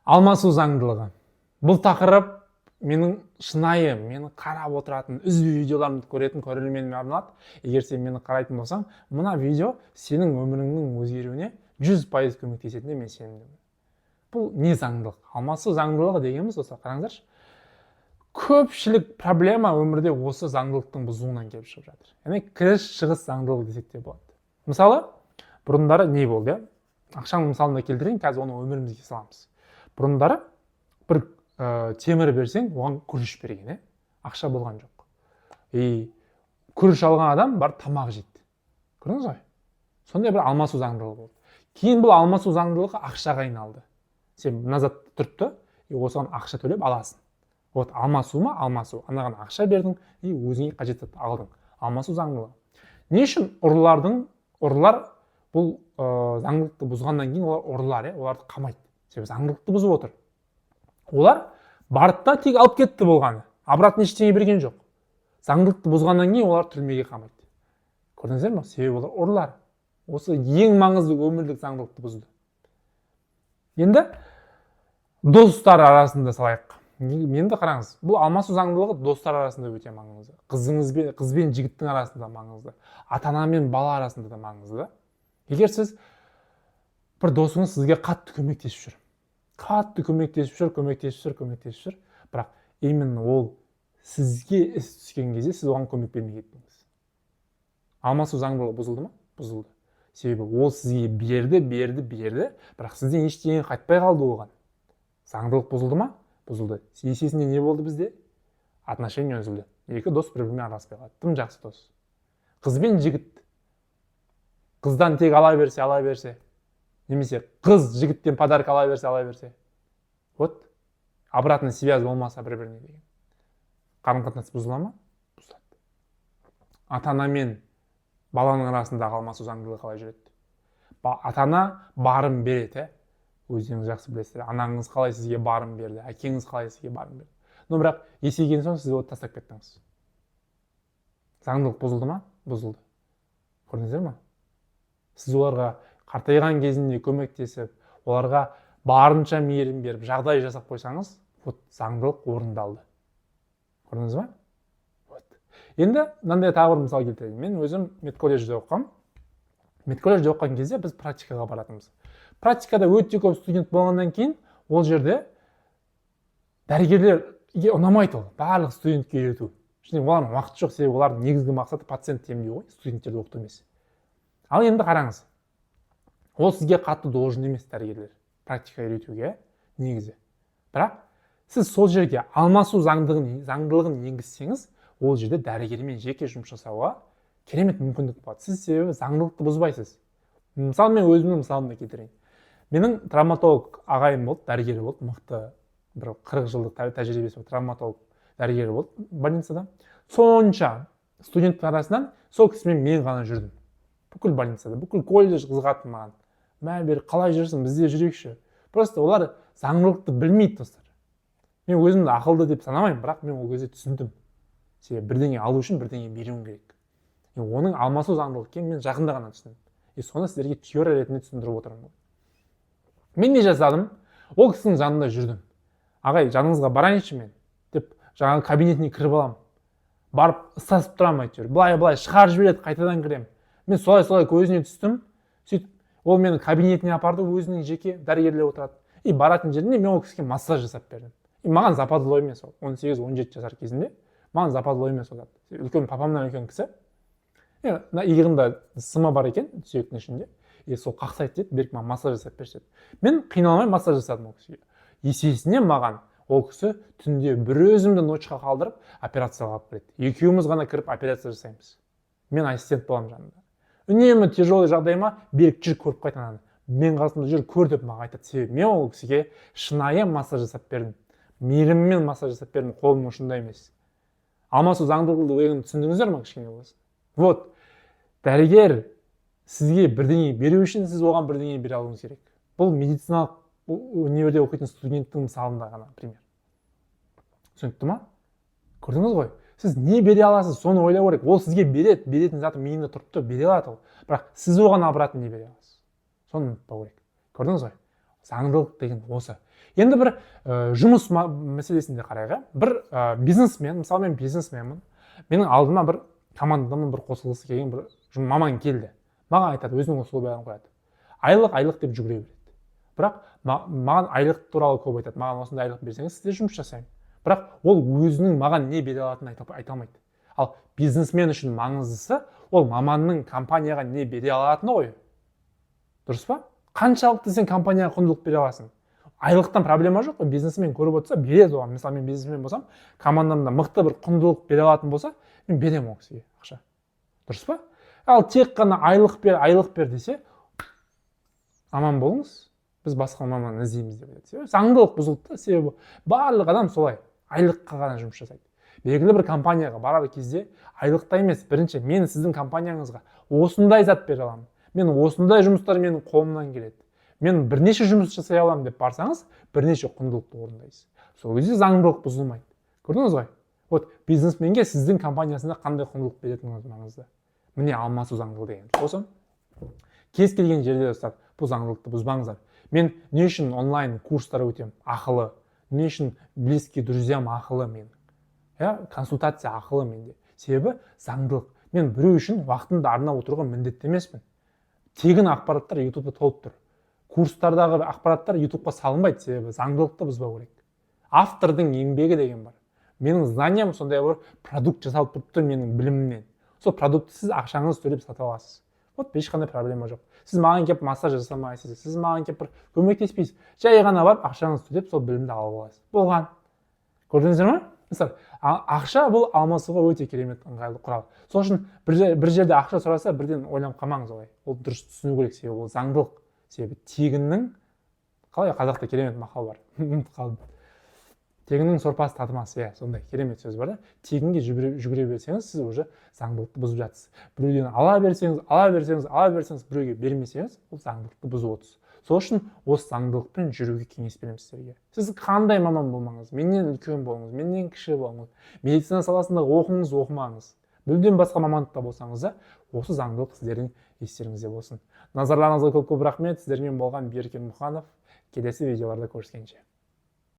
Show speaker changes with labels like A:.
A: Алмасу заңдылығы. Бұл тақырып менің шынайы, мені қарап отыратын, үзбей видеоларымды көретін көрерменіме арналады. Егер сен мені қарайтын болсаң, мына видео сенің өміріңнің өзгеруіне 100% көмектесетініне мен сенімдімін. Бұл не заңдылық? Алмасу заңдылығы дегеніміз, достар, қараңыздаршы, көпшілік проблема өмірде осы заңдылықтың бұзуынан келіп шығып жатыр, яғни кіріс шығыс заңдылығы десек те болады. Мысалы, бұрындары не болды, иә? Ақшаның мысалын да келтірейін, қазір оны өмірімізге саламыз. Бұрындары бір темір берсең, оған күріш берген, иә, ақша болған жоқ. И күріш алған адам барып тамақ жейді, көрдіңіз ғой? Сондай бір алмасу заңдылығы болды. Кейін бұл алмасу заңдылығы ақшаға айналды. Сен мына зат тұрыпты и осыған ақша төлеп аласың. Вот алмасу ма? Алмасу. Анаған ақша бердің и өзіңе қажет затты алдың. Алмасу заңдылығы. Не үшін ұрылардың, ұрылар бұл заңдылықты бұзғаннан кейін, олар ұрылар, иә, оларды қамайды? Себебі заңдылықты бұзып отыр. Олар барды да тек алып кетті, болғаны, обратно ештеңе берген жоқ. Заңдылықты бұзғаннан кейін олар түрмеге қамайды, көрдіңіздер ма? Себебі олар ұрылар, осы ең маңызды өмірлік заңдылықты бұзды. Енді достар арасында салайық. Енді қараңыз, бұл алмасу заңдылығы достар арасында өте маңызды, қызыңызбен, қыз бен жігіттің арасында маңызды, ата ана мен бала арасында да маңызды. Егер сіз бір досыңыз сізге қатты көмектесіп жүр, қатты көмектесіп жүр, көмектесіп жүр, көмектесіп жүр, бірақ именно ол сізге іс түскен кезде сіз оған көмек бермей кеттіңіз, алмасу заңдылығы бұзылды ма? Бұзылды. Себебі ол сізге берді, берді, берді, бірақ сізден ештеңе қайтпай қалды оған. Заңдылық бұзылды ма? Бұзылды. Есесіне не болды? Бізде отношения үзілді, екі дос бір бірімен араласпай қалды, тым жақсы дос. Қыз бен жігіт қыздан тек ала берсе, ала берсе, немесе қыз жігіттен подарок ала берсе, ала берсе, вот обратный связь болмаса бір біріне деген қарым қатынас бұзыла ма? Бұзылады. Ата ана мен баланың арасындағы алмасу заңдылығы қалай жүреді? Ата ана барын береді, иә, өздеріңіз жақсы білесіздер, анаңыз қалай сізге барын берді, әкеңіз қалай сізге барын берді. Но бірақ есейген соң сіз оны тастап кеттіңіз. Заңдылық бұзылды ма? Бұзылды. Көрдіңіздер ма? Сіз оларға қартайған кезінде көмектесіп, оларға барынша мейірім беріп, жағдай жасап қойсаңыз, вот заңдылық орындалды, көрдіңіз ба? Вот енді мынандай тағы бір мысал келтірейін. Мен өзім медколледжде оқығанмын. Медколледжде оқыған кезде біз практикаға баратынбыз. Практикада өте көп студент болғаннан кейін, ол жерде дәрігерлерге ұнамайды ол барлық студентке үйрету. Және олардың уақыты жоқ, себебі олардың негізгі мақсаты пациентті емдеу ғой, студенттерді оқыту емес. Ал енді қараңыз, ол сізге қатты должен емес дәрігерлер практика үйретуге негізі. Бірақ сіз сол жерге алмасу заңдылығын енгізсеңіз, ол жерде дәрігермен жеке жұмыс жасауға керемет мүмкіндік болады. Сіз себебі заңдылықты бұзбайсыз. Мысалы, мен өзімнің мысалымды келтірейін. Менің травматолог ағайым болды, дәрігер болды, мықты, бір 40 жылдық тәжірибесі бар травматолог дәрігер болды больницада. Сонша студенттің арасынан сол кісімен мен ғана жүрдім бүкіл больницада. Бүкіл колледж қызығатын маған: «Мә, бері қалай жүрсің, бізде жүрейікші». Просто олар заңдылықты білмейді, достар. Мен өзімді ақылды деп санамаймын, бірақ мен ол кезде түсіндім: себебі бірдеңе алу үшін бірдеңе беруің керек. И оның алмасу заңдылығы екенін мен жақында ғана түсіндім и соны сіздерге теория ретінде түсіндіріп отырмын. Мен не жасадым? Ол кісінің жанында жүрдім. «Ағай, жаныңызға барайыншы мен», – деп, жаңағы кабинетіне кіріп аламын, барып ұстасып тұрамын әйтеуір, былай былай шығарып жібереді, қайтадан кіремін. Мен солай солай көзіне түстім. Сөйтіп ол мені кабинетіне апарды, өзінің жеке, дәрігерлер отырады. И баратын жерінде мен ол кісіге массаж жасап бердім. И маған западло емес ол, 18-17 жасар кезімде маған западло емес ол зат. Үлкен, папамнан үлкен кісі. Мына иығында сымы бар екен сүйектің ішінде и сол қақсайды деді. «Берік, маған массаж жасап берші», – деді. Мен қиналмай массаж жасадым ол кісіге. Есесіне маған ол кісі түнде бір өзімді ночь қа қалдырып, операцияға алып кіреді. Екеуміз ғана кіріп операция жасаймыз, мен ассистент боламын жанында. Үнемі тяжелый жағдай ма: «Берік, жүр, көріп қайт ананы, мен қасымда жүр, көр», – деп маған айтады. Себебі мен ол кісіге шынайы массаж жасап бердім, мейіріммен массаж жасап бердім, қолымның ұшында емес. Алмасу заңдылығын түсіндіңіздер ма кішкене болсын? Вот дәрігер сізге бірдеңе беру үшін сіз оған бірдеңе бере алуыңыз керек. Бұл медициналық универде оқитын студенттің мысалында ғана пример. Түсінікті ма? Көрдіңіз ғой, сіз не бере аласыз, соны ойлау керек. Ол сізге береді, беретін заты миында тұрып тұр, бере алады ол, бірақ сіз оған обратно не бере аласыз, соны ұмытпау керек. Көрдіңіз ғой, Заңдылық деген осы. Енді бір жұмыс мәселесінде қарайық, иә. Бір бизнесмен, мысалы, мен бизнесменмін, менің алдыма бір командама бір қосылғысы келген бір маман келді. Маған айтады, өзінің условияларын қояды: айлық, айлық деп жүгіре береді. Бірақ маған айлық туралы көп айтады: «Маған осындай айлық берсеңіз, сізде жұмыс жасаймын». Бірақ ол өзінің маған не бере алатынын айта алмайды. Ал бизнесмен үшін маңыздысы ол маманның компанияға не бере алатыны ғой, дұрыс па? Қаншалықты сен компанияға құндылық бере аласың? Айлықтан проблема жоқ қой. Бизнесмен көріп отырса, береді оған. Мысалы, мен бизнесмен болсам, командамда мықты бір құндылық бере алатын болса, мен беремін ол кісіге ақша, дұрыс па? Ал тек қана «айлық бер, айлық бер» десе, «аман болыңыз, біз басқа маман іздейміз» деп айтады. Себебі заңдылық бұзылды да. Себебі барлық адам солай айлыққа ғана жұмыс жасайды. Белгілі бір компанияға барар кезде айлықта емес, бірінші мен сіздің компанияңызға осындай зат бере аламын, мен осындай жұмыстар менің қолымнан келеді, мен бірнеше жұмыс жасай аламын деп барсаңыз, бірнеше құндылықты орындайсыз. Сол кезде заңдылық бұзылмайды, көрдіңіз ғой. Вот бизнесменге сіздің компаниясында қандай құндылық беретініңіз маңызды. Міне, алмасу заңдылығы деген осы. Кез келген жерде, достар, бұл заңдылықты бұзбаңыздар. Мен не үшін онлайн курстар өтемін ақылы? Не үшін близкий друзьям ақылы менің, иә, консультация ақылы менде? Себебі заңдылық. Мен біреу үшін уақытымды арнап отыруға міндетті емеспін. Тегін ақпараттар Ютубта толып тұр. Курстардағы ақпараттар Ютубқа салынбайды, себебі заңдылықты бұзбау керек. Автордың еңбегі деген бар. Менің знаниям сондай бір продукт жасалып тұрып тұр менің білімімнен. Сол продуктты сіз ақшаңызды төлеп сатып аласыз. Вот ешқандай проблема жоқ. Сіз маған келіп массаж жасамайсыз, сіз маған келіп бір көмектеспейсіз, жай ғана барып, ақшаңызды төлеп, сол білімді алып аласыз, болған. Көрдіңіздер ма, мысалы, ақша бұл алмасуға өте керемет ыңғайлы құрал. Сол үшін бір жерде ақша сұраса, бірден ойланып қалмаңыз олай. Ол дұрыс түсіну керек, себебі ол заңдылық. Себебі тегіннің, қалай, қазақта керемет мақал бар, ұмытып қалдым, «тегіннің сорпасы татымас», иә, сондай керемет сөз бар да. Тегінге жүгіре берсеңіз, сіз уже заңдылықты бұзып жатсыз. Біреуден ала берсеңіз, ала берсеңіз, ала берсеңіз, біреуге бермесеңіз, ол заңдылықты бұзып отырсыз. Сол үшін осы заңдылықпен жүруге кеңес беремін сіздерге. Сіз қандай маман болмаңыз, менен үлкен болыңыз, менен кіші болыңыз, медицина саласында оқыңыз, оқымаңыз, мүлдем басқа мамандықта болсаңыз да, осы заңдылық сіздердің естеріңізде болсын. Назарларыңызға көп көп рахмет. Сіздермен болған Беркен Мұханов. Келесі видеоларда көріскенше.